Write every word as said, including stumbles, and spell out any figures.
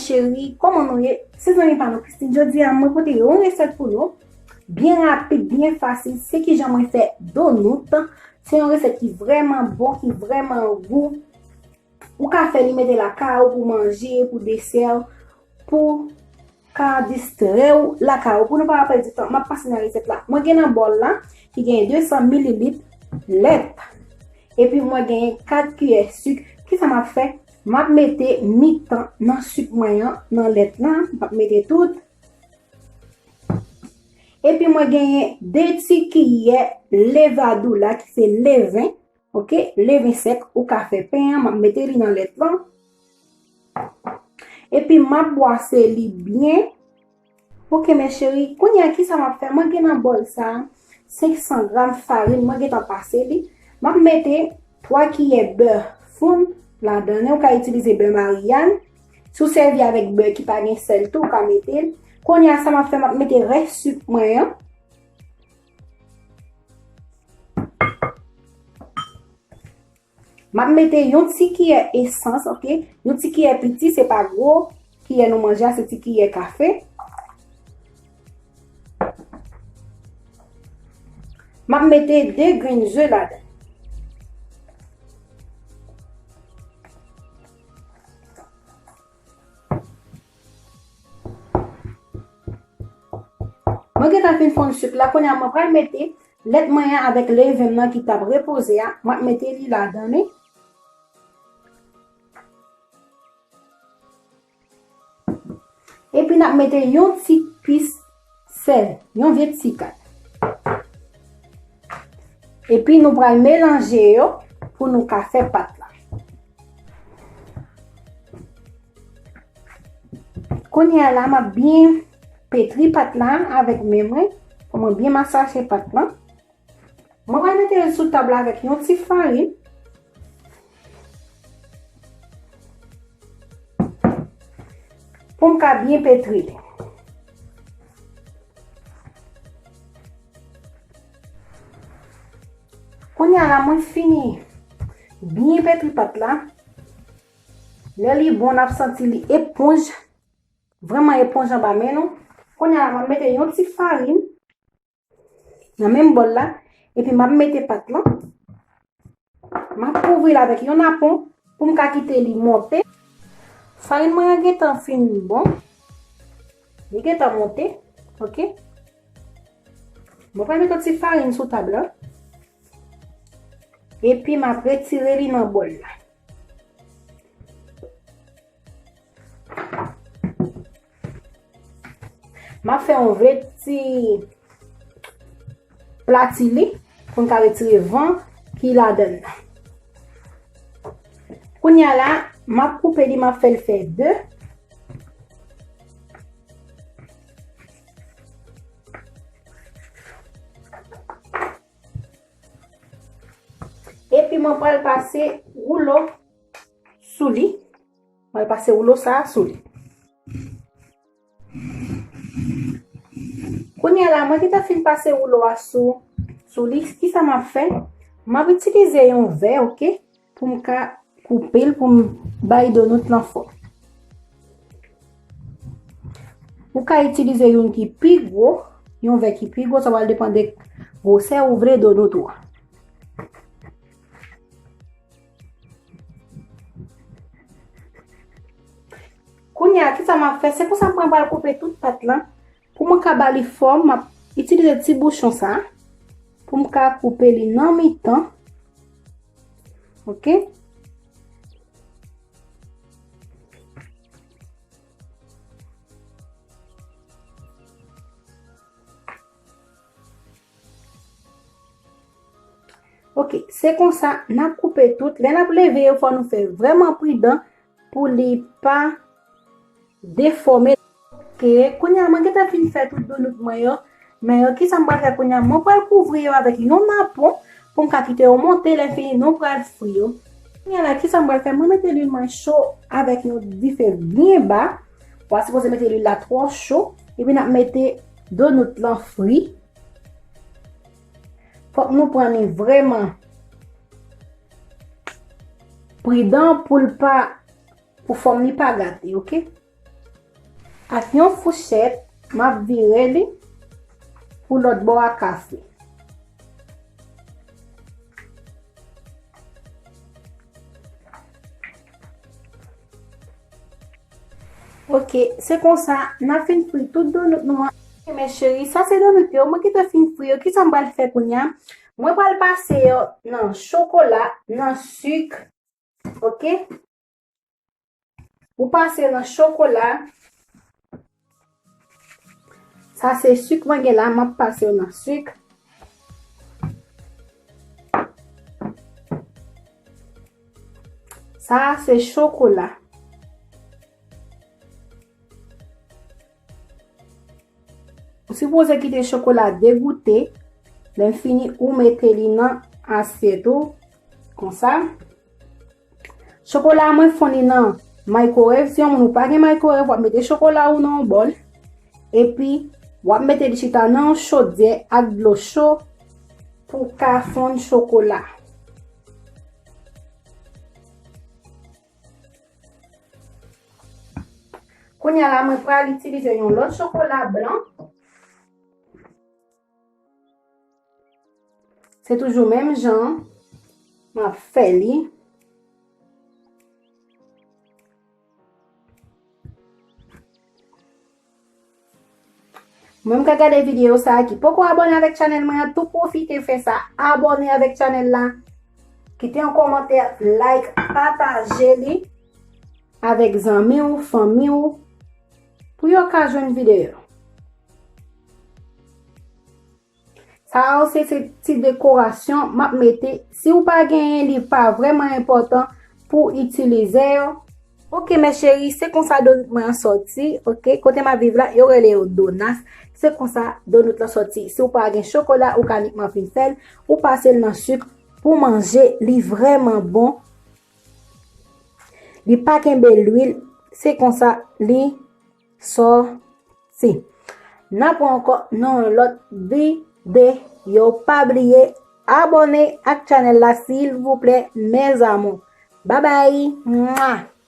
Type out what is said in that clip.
Cheri, kòman nou ye? Se zanmi pa nou Christine. Jodi a, mwen pote yon resèt pou nou. Byen rapid, byen fasil. Se kijan mwen fè donout. Se yon resèt ki vrèman bon, ki vrèman gou. Ou ka fè li mete lakay ou pou manje, pou desè, pou ka distrè w lakay ou. Pou nou pa pèdi tan, m ap pase nan resèt la. Mwen gen nan bòl la, ki gen de san mililit lèt. Epi mwen gen kat kiyè sik. Kisa m ap fè? M ap mete mitan nan sik mwen an, nan lèt la. M ap mete tout. Epi mwen genyen de ti kiyè levadoula ki se leven, oke, leven sèk, ou ka fè pen an, m ap mete li nan lèt lan. Epi m ap bwase li byen. Oke, mes chéries, kounye a kisa m ap fè? Mwen gen nan bòl sa a, senk san gram farin, mwen gentan pase li. M ap mete twa kiyè bè fonn ladan l, ou ka itilize bè Maryàn. Si w sèvi avèk bè ki pa gen sèl tou, ou ka mete l. Kounye a, sa m ap fè, m ap mete rès sik mwen an. M ap mete yon ti kiyè esans, oke? Yon ti kiyè piti, se pa gwo kiyè nou manje a, se ti kiyè kafe. M ap mete de grenn ze ladan. Mwen gentan fin fonn sik la, kounye a mwen pral mete lèt mwen an avèk leven m nan ki t ap repoze a, mwen ap mete li ladan li. Epi n ap mete yon ti pis sèl, yon vye ti kat. Epi nou pral melanje yo pou nou ka fè pat la. Kounye a la, m ap byen petri pat la avèk men mwen, pou mwen byen masaje pat la. Mwen pral mete l sou tab la avèk yon ti farin. Pou m ka byen petri li. Kounye a la, mwen fini byen petri pat la. Lè li bon, n ap santi li eponj, vrèman eponj anba men nou. Kounye a la, mwen mete yon ti farin nan menm bòl la, epi m ap mete pat lan. M ap kouvri l avèk yon napon pou m ka kite li monte. Farin mwen an gentan fin bon. Li gentan monte, oke. Mwen pral mete yon ti farin sou tab la. Epi m ap retire li nan bòl la. M ap fè yon vre ti plati li pou n ka retire van ki ladan l nan. Kounye a la, m ap koupe li, m ap fè l fè de. Epi mwen pral pase woulo sou li. Mwen pral pase woulo sa a sou li. Kounye a la, mwen gentan fin pase woulo a sou, sou li. Kisa m ap fè? M ap itilize yon vè, oke, pou m ka koupe l, pou m bay donout lan fòm. Ou ka itilize youn ki pi gwo, yon vè ki pi gwo, sa pral depann de gwosè ou vle donout ou a. Kounye a, kisa m ap fè? Se konsa mwen pral koupe tout pat lan. Pou mwen ka ba li fòm, m ap itilize ti bouchon sa a pou m ka koupe li nan mitan. Oke? Oke, se konsa n ap koupe tout. Lè n ap leve yo, fò nou fè vrèman pridan pou li pa defòme. Oke, kounye a mwen gentan fin fè tout donout mwen yo. Men yo, kisa m pral fè kounye a? Mwen pral kouvri yo avèk yon napon pou m ka kite yo monte, lè fini nou pral fri yo. Kounye a la, kisa m pral fè? Mwen mete lwil mwen cho avèk yon dife byen ba. Ou pa sipoze mete lwil la twò cho. Epi n ap mete donout lan fri. Fòk nou pran li vrèman pridan pou l pa, pou fòm li pa gate, oke? Ak yon fouchèt, m ap vire li pou lòt bò a kafe. Ok, se konsa, n ap fin fri tout donut nou an. Ok, mes chéries, sa se donut yo, mwen kite fin fri yo. Kisa m pral fè kounye a? Mwen pral pase yo nan chokola, nan sik. Ok? Ou pase nan chokola. Sa se sik mwen gen la, m ap pase yo nan sik. Sa se chokola. Ou sipoze kite chokola degoute. Lè m fini, ou mete li nan asyèt ou. Konsa. Chokola a mwen fonn li nan microwave. Si yon moun ou pa gen microwave, w ap mete chokola ou nan yon bòl. Epi, w ap mete li chita nan yon chodyè ak dlo cho pou w ka fonn chokola. Kounye a la, mwen pral itilize yon lòt chokola blan. Se toujou menm jan an, m ap fè li. Mwen m ka gade videyo sa a ki poko abòne avèk chanèl mwen an, tou pwofite fè sa, abòne avèk chanèl la, kite yon kòmantè, like, pataje li avèk zanmi w, fanmi w, pou yo ka jwenn videyo. Sa yo se, se ti dekorasyon m ap mete. Si w pa genyen, li pa vrèman enpòtan pou w itilize yo. Ok, mes chéries, se konsa donut mwen an sòti. Ok, kote m ap viv la, yo rele yo donas. Se konsa donut lan sòti. Si w pa gen chokola, ou ka nikman fin fè l. Ou pase l nan sik pou manje. Li vrèman bon. Li pa kenbe lwil. Se konsa li sòti. N a pran ankò nan yon lòt videyo. Pa bliye abòne ak chanèl la, silvouplè, mes amours. Babay! Mwa!